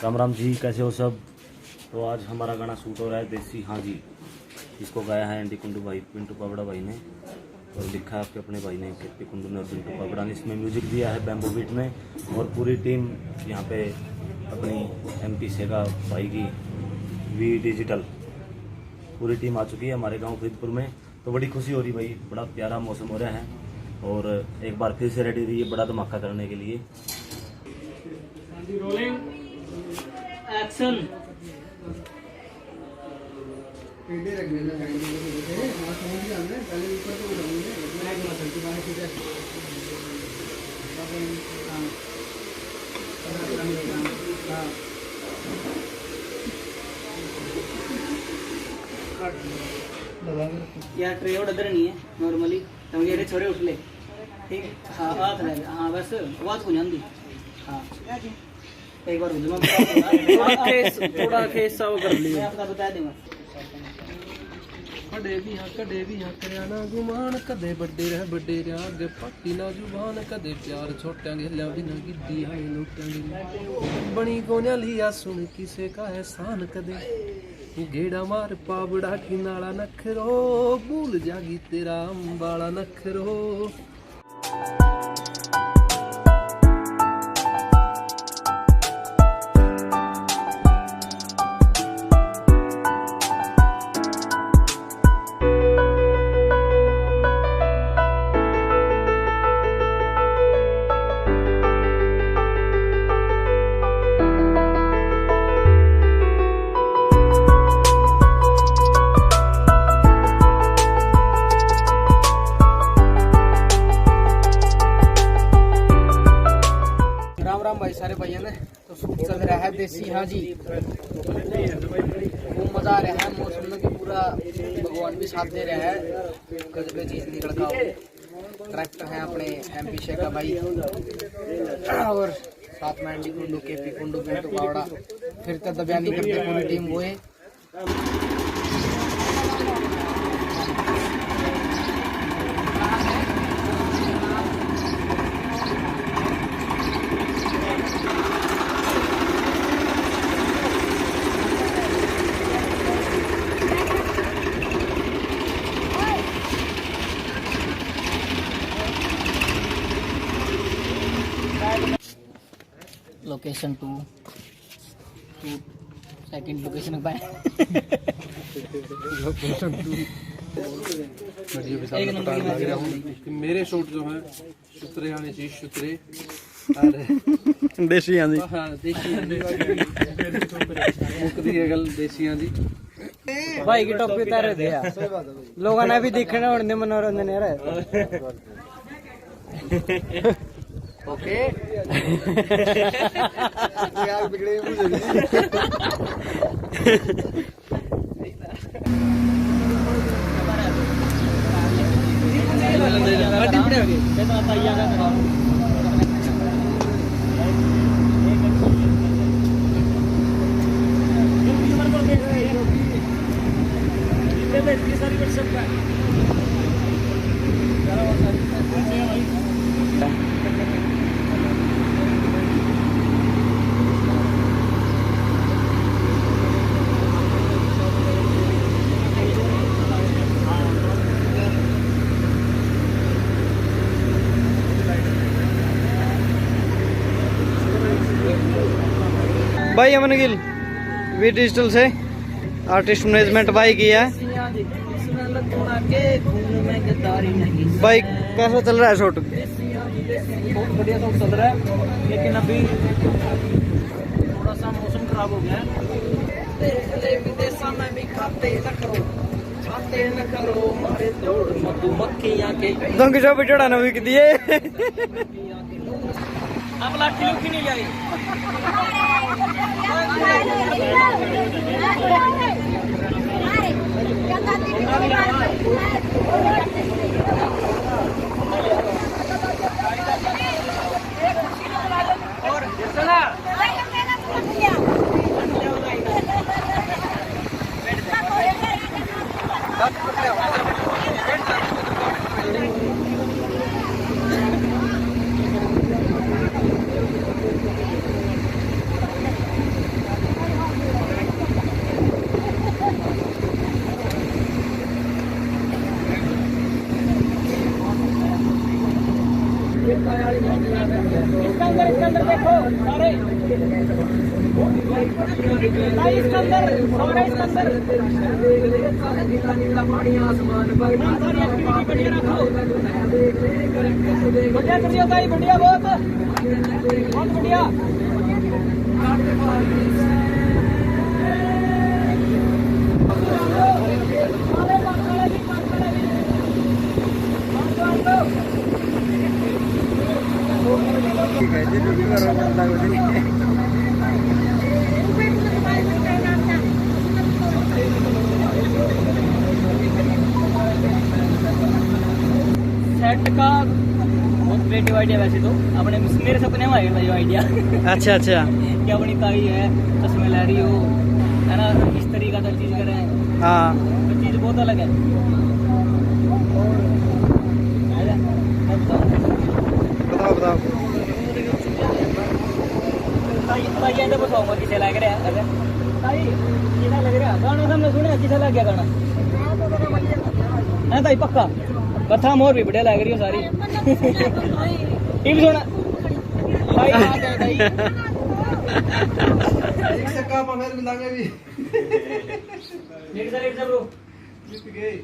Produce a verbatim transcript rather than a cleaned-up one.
राम राम जी, कैसे हो सब? तो आज हमारा गाना शूट हो रहा है देसी हाँ जी, इसको गाया है एंडी कुंडू भाई, पिंटू पाबड़ा भाई ने, और लिखा है आपके अपने भाई ने, केपी कुंडू ने और पिंटू पाबड़ा ने। इसमें म्यूजिक दिया है बैम्बू बीट ने, और पूरी टीम यहाँ पे अपनी एमपी सेगा भाई की, वी डिजिटल, पूरी टीम आ चुकी है हमारे गांव फरीदपुर में। तो बड़ी खुशी हो रही भाई, बड़ा प्यारा मौसम हो रहा है, और एक बार फिर से रेडी रहिए बड़ा धमाका करने के लिए। Rolling, action. यार, ट्रे और इधर नहीं है, नॉर्मली। तो ये रे छोरे उठ ले। ठीक? हाँ, हाथ ले। हाँ, बस आवाज को नहीं आंदी। हाँ। एक बार हुजूर में थोड़ा केस, थोड़ा केस सा वो कर लियो। मैं आपका बता दूंगा। कदे भी हाँ, कदे भी हाँ, करया ना गुमान, कदे बड्डे रह, बड्डे रह, आगे पाटी ना जुबान, कदे प्यार छोट्या गेल्या बिना गिद्दी हाय लोट्या गेल्या। बनी गोन्या लिया सुन किसे का एहसान कदे। गेड़ा मार पाबड़ा की नाला नखरो, भूल जागी तेरा अम्बाला नखरो। राम राम भाई, सारे भाइयों ने। तो शूट चल रहा है देसी हाँ जी, वो मजा आ रहा है मौसम में कि पूरा भगवान भी साथ दे रहा है। गजबे चीज निकल का हो। डायरेक्टर हैं अपने एमपी शेखा भाई और साथ में एंडी कुंडू, केपी कुंडू, पिंटू पावड़ा, फिर तो दबियानी करते पूरी टीम वो है। Location two, two, second location पे। Location two। मैं ये भी सामने एक नंबर बताने लग रहा हूँ कि मेरे शॉट जो है सुथरे आने चाहिए, सुथरे। अरे। देसी आंदी। हाँ, देसी आंदी। मुकदी है गल देसी आंदी। भाई की टोपी उतारे दे यार। लोगों ने भी देखना और ने मनोरंजन है रे। ओके। यार बिगड़े ही मुझे। भाई अमन गिल, वी डिजिटल से। आर्टिस्ट मैनेजमेंट भाई की है। भाई, कैसा चल रहा है शूट? बहुत बढ़िया शूट चल रहा है, लेकिन अभी थोड़ा सा मौसम खराब हो गया है। विदेशा में भी खाते न करो, खाते न करो, मारे दौड़ मधुमक्खियां के। दंग जो बिटड़ा ना बिक दिए। आप लाठी लूठी नहीं ल्याए। इसके अंदर देखो सारे। भाई, इसके अंदर, सारे इसके अंदर। सारी एक्टिविटी बढ़िया रखो। बढ़िया कर दिया भाई, बढ़िया, बहुत, बहुत बढ़िया। सेट का बहुत क्रिएटिव आइडिया वैसे तो। अपने, मेरे सपने में आया था ये आइडिया। अच्छा, अच्छा। कि अपनी ताई है, चश्मे ला रही हो, है ना, इस तरीका का चीज करें। हाँ। तो चीज बहुत अलग है। बताओ, बताओ। ताई, ताई, ऐसे बताओ, मैं किसे लग रहा है, अरे। ताई, किसे लग रहा है? गाना सामने सुने, किसे लग गया गाना? है ताई, पक्का? कथा मोर भी बढ़िया लग रही हो सारी। ये भी सुना। ताई, आ जाए, ताई। एक से का पकड़ मिलांगे भी। लेट जा, लेट जा, bro। जीत गए।